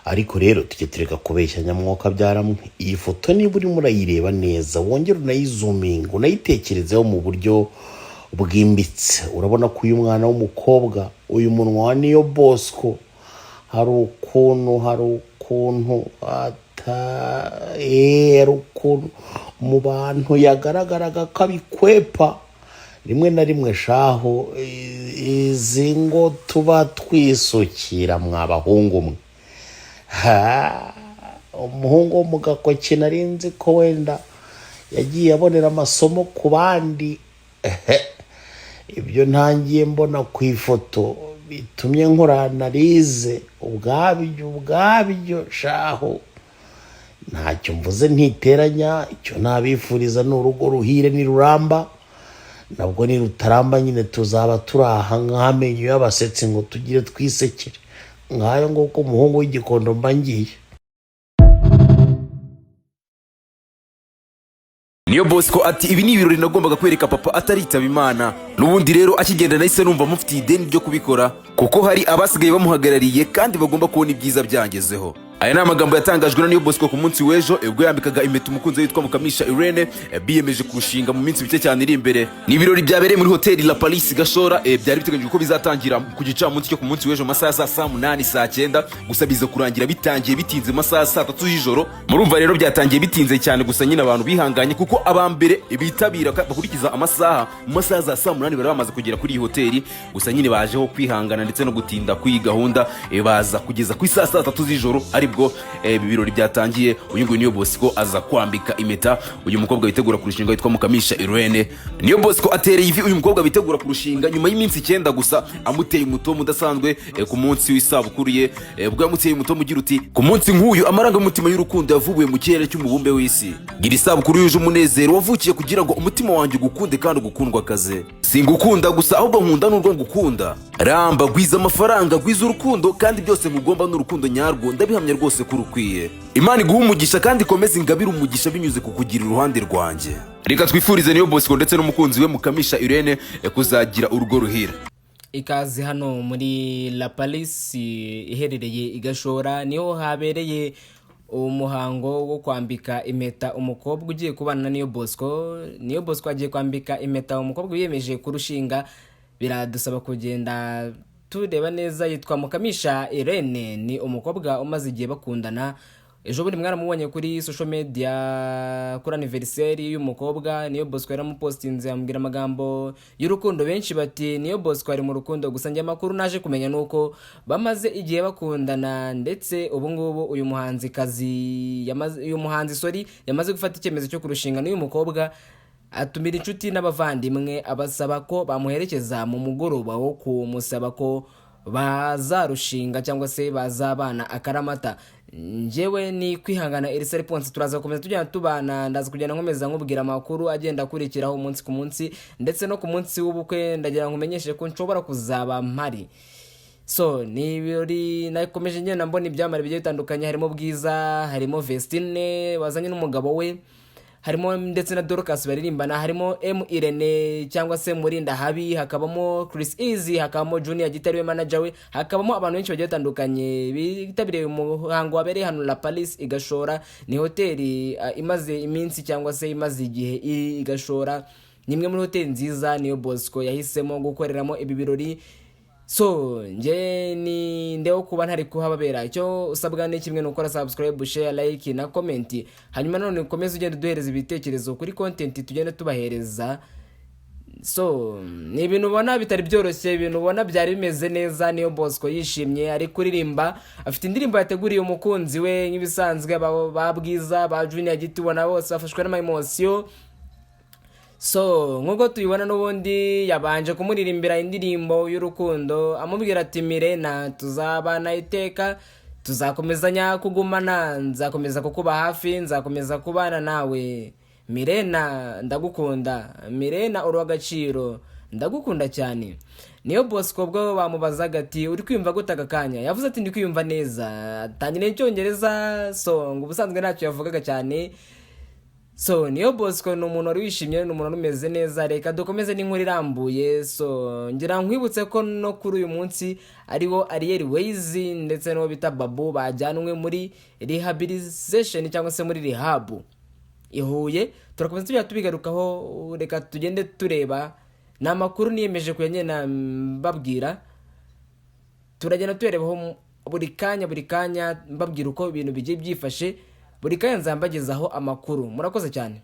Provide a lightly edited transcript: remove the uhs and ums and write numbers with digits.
Ariko rero tujye tureka kubeshya nyamwuka byaramwe. Iyi foto niba urimo urayireba neza, wongere unayizuminga, unayitekerezeho mu buryo bwimbitse, urabona ko uyu mwana w'umukobwa, uyu munwa wa Niyo Bosco, hari ukuntu ata hari ukuntu mu bantu yagaragaraga ko abikwepa rimwe na rimwe. Shaho, izi ngo tuba twisukira mwa bahungu mwe. Ha, umuhungu wo mu gakoki nari nzi ko wenda yagiye abonera amasomo ku bandi. Ibyo ntangiye mbona ku ifoto bitumye nkora analyse ubwabyo. Shaho, ntacyo mvuze, ntiteranya. Icyo nabifuriza ni urugo ruhire niruramba. Nabwo nirutaramba nyine tuzaba turi aha nk'amenyo y'abasetsi ngo tugire twisekere ngayo nguko. Umuhungu w'Igikondo mba ngiye. Niyo Bosco ati: "Ibi ni ibirori nagombaga kwereka papa ataritaba Imana." N'ubundi rero akigenda nahise numva mufitiye ideni ryo kubikora, kuko hari abasigaye bamuhagarariye kandi bagomba kubona ibyiza byangezeho. Aya ni amagambo yatangajwe na Niyo Bosco ku munsi w'ejo ubwo yambikaga impeta umukunzi we witwa Mukamisha Irene, biyemeje kurushinga mu minsi mike cyane iri imbere. Ni ibirori byabereye muri hoteli La Paris Gashora, byari biteganyijwe ko bizatangira ku gicamunsi cyo ku munsi w'ejo mu masaha ya saa 8, saa 9, gusa biza kurangira bitangiye bitinze mu masaha ya saa 3 z'ijoro. Murumva rero byatangiye bitinze cyane, gusa nyine abantu bihanganye kuko aba mbere bitabira bakurikiza amasaha, mu masaha za saa 8 bari bamaze kugera kuri iyi hoteli. Gusa nyine bajeho kwihangana ndetse no gutinda kuri iyi gahunda, baza kugeza ku isaha saa 3 z'ijoro aribwo ibi birori byatangiye. Uyu nguyu Niyo Bosco aza kwambika impeta uyu mukobwa witegura kurushinga witwa Mukamisha Irene. Niyo Bosco atereye ivi uyu mukobwa witegura kurushinga nyuma y'iminsi 9 gusa amuteye umutomo udasanzwe ku munsi w'isabukuru ye, ubwo yamuteye umutomo ugira uti: "Ku munsi nk'uyu amarangamutima y'urukundo yavubuye mu kirere cy'umubumbe w'isi. Gira isabukuru yuje umunezero, wavukiye kugira ngo umutima wanjye ugukunde kandi ugukundwa akaze. Singukunda gusa, ahubwo nkunda n'urwo ngukunda. Ramba, gwiza amafaranga, gwiza urukundo, kandi byose nkugomba n'urukundo nyarwo. Ndabihamya rwose ko urukwiye. Imana iguhe umugisha kandi ikomeze ingabire umugisha binyuze ku kugira iruhande rwanjye." Reka twifurize Niyo Bosco ndetse n'umukunzi we Mukamisha Irene kuzagira urugo ruhira. Ikaze hano muri La Paris iherereye i Gashora, niho habereye umuhango wo kwambika impeta umukobwa ugiye kubana na Niyo Bosco. Niyo Bosco agiye kwambika impeta umukobwa wiyemeje kurushinga. Biradusaba kugenda tureba neza. Yitwa Mukamisha Irene, ni umukobwa umaze igihe bakundana. Ejo bundi mwaramubonye kuri social media kuri anniversaire y'umukobwa. Niyo Bosco yaramupostinze, amubwira amagambo y'urukundo. Benshi bati Niyo Bosco ari mu rukundo. Gusa njye amakuru naje kumenya nuko bamaze igihe bakundana, ndetse ubu ngubu uyu muhanzikazi yamaze, uyu muhanzi, sorry, yamaze gufata icyemezo cyo kurushinga n'uyu mukobwa. Atumira inshuti n'abavandimwe, abasaba ko bamuherekeza mu mugoroba wo kumusaba ko bazarushinga cyangwa se bazabana akaramata. Njyewe ni Kwihangana Elisa Reponse, turaza gukomeza tugenda tubana. Ndaza kugenda nkomeza nkubwira amakuru agenda akurikiraho umunsi ku munsi, ndetse no ku munsi w'ubukwe ndagira ngo umenyeshe ko nshobora kuzaba mpari. So ni ibirori nakomeje ngenda mbona ibyamamare bigiye bitandukanye, harimo Bwiza, harimo Vestine wazanye n'umugabo we, harimo ndetse na Dorcas baririmbana, harimo M Irene cyangwa se Murinda Habi, hakabamo Chris Easy, hakabamo Junior Giti ariwe manager we, hakabamo abantu benshi bagiye batandukanye bitabiriye umuhango wabereye hano La Paris i Gashora. Ni hoteli imaze iminsi cyangwa se imaze igihe iri i Gashora. Ni imwe muri hoteli nziza Niyo Bosco yahisemo gukoreramo ibi birori. So nge ni ndeho kuba ntari kuhababera. Icyo usabwa ni kimwe, ni ukora subscribe, share, like na comment, hanyuma none ukomeze ugenda uduhereza ibitekerezo kuri content tugenda tubahereza. So ni ibintu ubona bitari byoroshye, ibintu ubona byari bimeze neza. Niyo Bosco yishimye, ari kuririmba, afite indirimbo yateguriye umukunzi we nk'ibisanzwe. Ba Bwiza, ba Junior Giti, ubona bose bafashwe n'ama emotion. So nk'uko tubibona, n'ubundi yabanje kumuririmbira indirimbo y'urukundo, amubwira ati: "Mirena, tuzabana iteka, tuzakomezanya kugumana, nzakomeza kukuba hafi, nzakomeza kubana nawe. Mirena, ndagukunda. Mirena, uri uw'agaciro, ndagukunda cyane." Niyo Bosco ubwo bamubazaga ati: "Uri kwiyumva gute aka kanya?" Yavuze ati: "Ndi kwiyumva neza." Atangira Icyongereza. So ngo ubusanzwe ntacyo yavugaga cyane. So Niyo Bosco ni umuntu wari wishimye, ni umuntu wari umeze neza. Reka dukomeze n'inkuru irambuye. So ngira nkwibutse ko no kuri uyu munsi ariwo Ariel Wayz ndetse n'uwo bita Babu bajyanwe muri rehabilitation cyangwa se muri rehab i Huye. Turakomeza tujya tubigarukaho. Reka tugende tureba, ni amakuru niyemeje kuyagenda mbabwira. Turagenda tuyarebaho buri kanya, buri kanya mbabwira uko ibintu bigiye byifashe. Buri kanya nzambagezaho amakuru. Murakoze cyane.